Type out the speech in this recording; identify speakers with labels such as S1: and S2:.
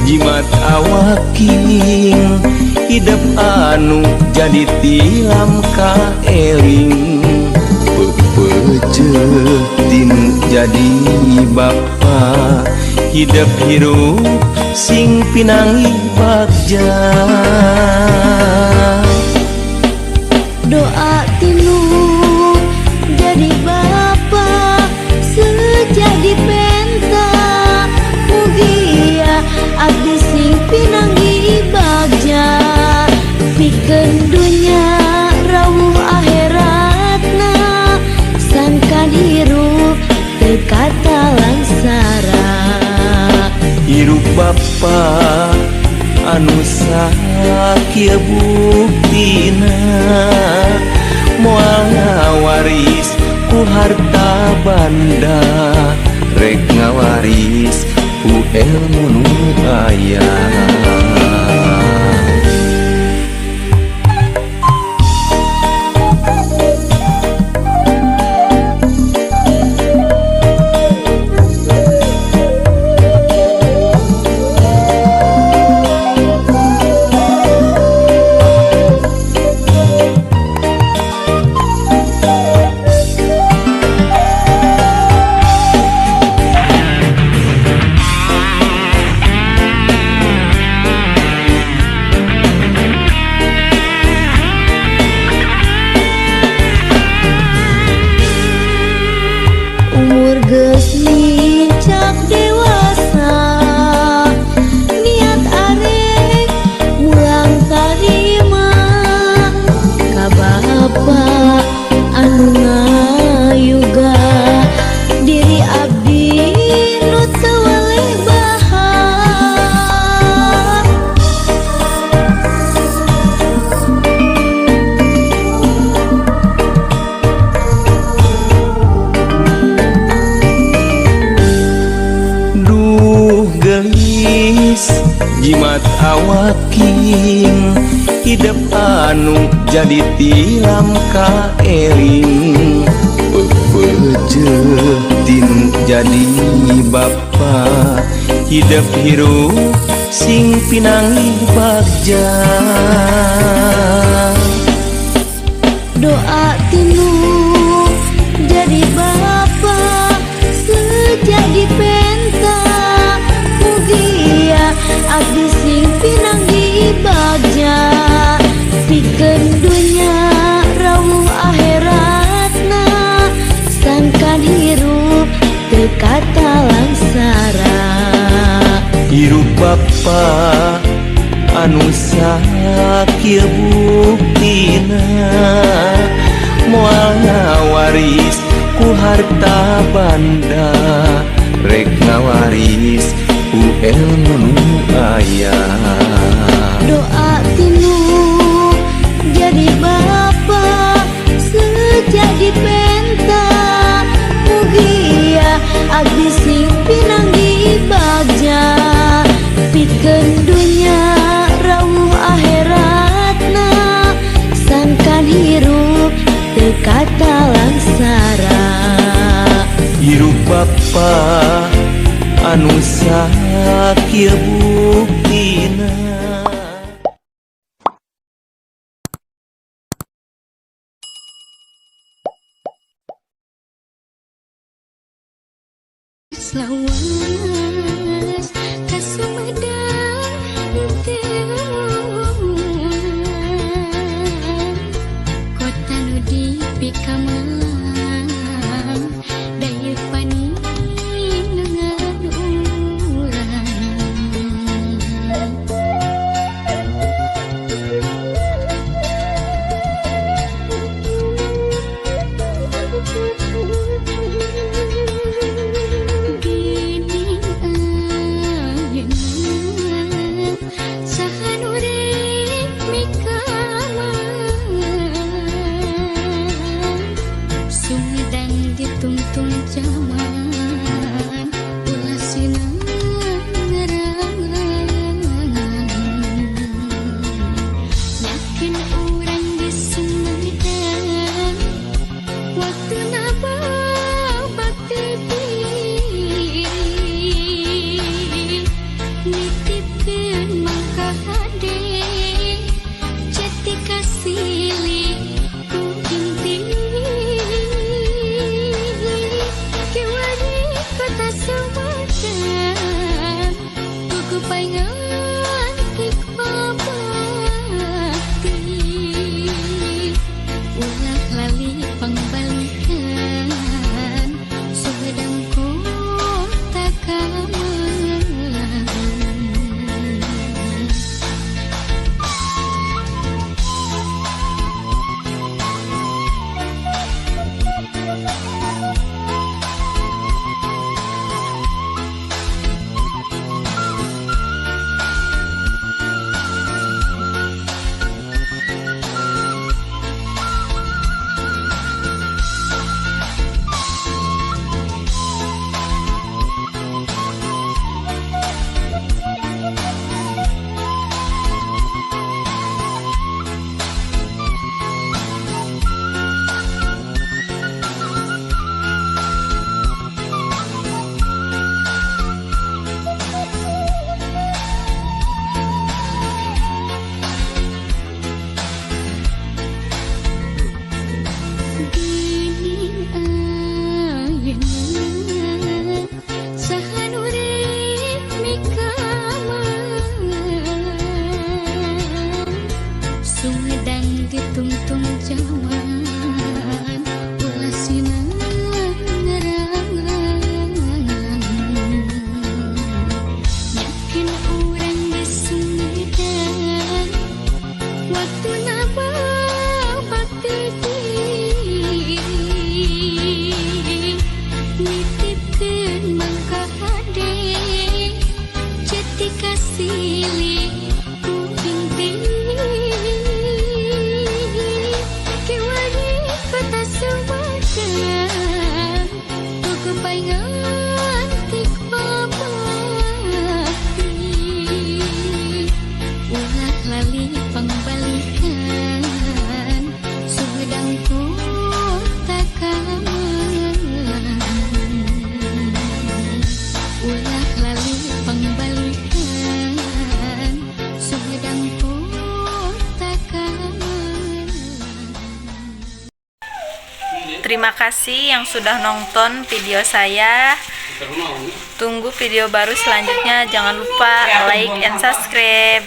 S1: Jimat awaking hidep anu jadi tilam kaeling. Pepece tinu jadi bapa hidep hirup sing pinangi bagja.
S2: Doa tinu jadi bapa sejadi penta, mugia abdi sing pinanggi bagja. Pikeun dunya rawuh akhiratna, sangkan hirup teu katalangsara.
S1: Hirup bapa anu sakieu buktina, moal ngawaris ku harta banda, rek ngawaris ku ilmu nu aya.
S2: Umur geus nincak dewasa, niat arek mulang tarima ka bapa anu ngayuga. Diri abdi nu teu weleh bahar.
S1: Duh gelis jimat awaking hidep anu jadi tilam kaeling. Pepece tinu jadi bapa hidep hirup sing pinangi bagja.
S2: Doa tinu jadi bapa sejadi penta, mugia abdi sing pinanggi bagja. Pikeun dunya rawuh akhiratna, sangkan hirup teu katalangsara.
S1: Hirup bapa anu sakieu buktina, moal ngawaris ku harta banda, rek ngawaris ku ilmu nu aya.
S2: Doa tinu jadi bapa sejadi penta, mugia abdi sing pinanggi bagja. Pikeun dunya rawuh akhiratna, sangkan hirup teu katalangsara.
S1: Hirup bapa anu sakieu buktina.
S2: Lawas ka Sumedang teu, kota nu dipikamalang dayeuh paninengan urang. Nganti kasilih ku binti. Kiwari kota Sumedang, Tugu nganti pati. Ulah lali pangbalikan, Sumedang kota kamenang. Ulah lali pangbalikan, Sumedang kota kamenang.
S3: Terima kasih yang sudah nonton video saya. Tunggu video baru selanjutnya. Jangan lupa like and subscribe.